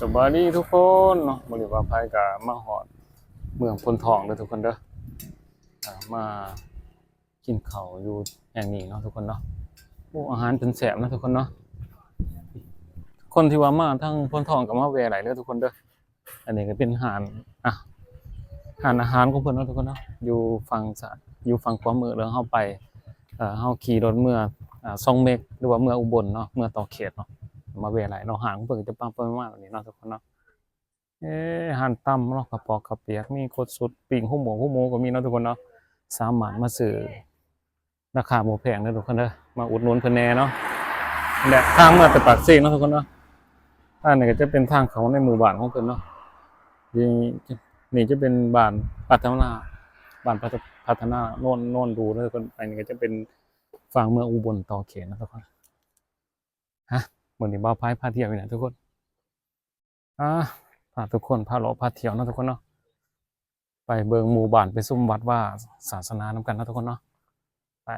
ສະບາຍດີທຸກຄົນເນາະ, ມື້ນີ້ບ່າວໄພກໍມາຮອດເມືອງໂພນທອງເດີທຸກຄົນເດີ. ອ່າ ມາກິນເຂົ້າຢູ່ແຫ່ງນີ້ເນາະທຸກຄົນເນາະ. ໂອ້ ອາຫານເພິ່ນແຊບເນາະທຸກຄົນເນາະ. ຄົນທີ່ວ່າມາທາງໂພນທອງກໍມາແວ່ໄດ້ເດີທຸກຄົນເດີ. ອັນນີ້ກໍເປັນຮ້ານ ອ່າ ຮ້ານອາຫານຂອງເພິ່ນເນາະທຸກຄົນເນາະ, ຢູ່ຝັ່ງຊ້າຍ ຢູ່ຝັ່ງຂວາມື. ແລ້ວເຮົາໄປ ເອີ ເຮົາຂີ່ລົດເມືອ ອ່າ ຊ່ອງເມັກ ຫຼືວ່າເມືອອຸບົນເນາະ, ເມືອຕໍ່ເຂດເນາະ, ມາແວ່ໄດ້ເນາະ. ຮ້ານຂອງເພິ່ນກໍຈະປະມານແບບນີ້ເນາະທຸກຄົນເນາະ. ເອີ ຮ້ານຕຳເນາະ, ກະປອກກະປຽກ, ມີຄົບຊຸດ, ປີ້ງຫົວໝູ, ຫົວໝູກໍມີເນາະທຸກຄົນເນາະ. ສາມາດມາຊື້ ລາຄາບໍ່ແພງເດີທຸກຄົນເດີ, ມາອຸດໜູນເພິ່ນແດ່ເນາະ. ແລະ ທາງມາແຕ່ປາກເຊເນາະທຸກຄົນເນາະ. ອັນນີ້ກໍຈະເປັນທາງເຂົ້າໃນໝູ່ບ້ານຂອງເພິ່ນເນາະ. ນີ້ ນີ້ຈະເປັນບ້ານພັດທະນາ ບ້ານພັດທະ ພັດທະນາໂນນ ໂນນດູເດີທຸກຄົນ. ອັນນີ້ກໍຈະເປັນຝັ່ງເມືອງອຸບົນຕໍ່ເຂດເນາະທຸກຄົນ. ຮະ ມື້ນີ້ບ່າວໄພພາທ່ຽວຢູ່ນະທຸກຄົນ. ອ່າ ພາທຸກຄົນ ພາເລາະພາທ່ຽວເນາະທຸກຄົນເນາະ, ໄປເບິ່ງໝູ່ບ້ານ ໄປຊົມວັດວາສາສະໜານຳກັນເນາະທຸກຄົນເນາະ. ໄປ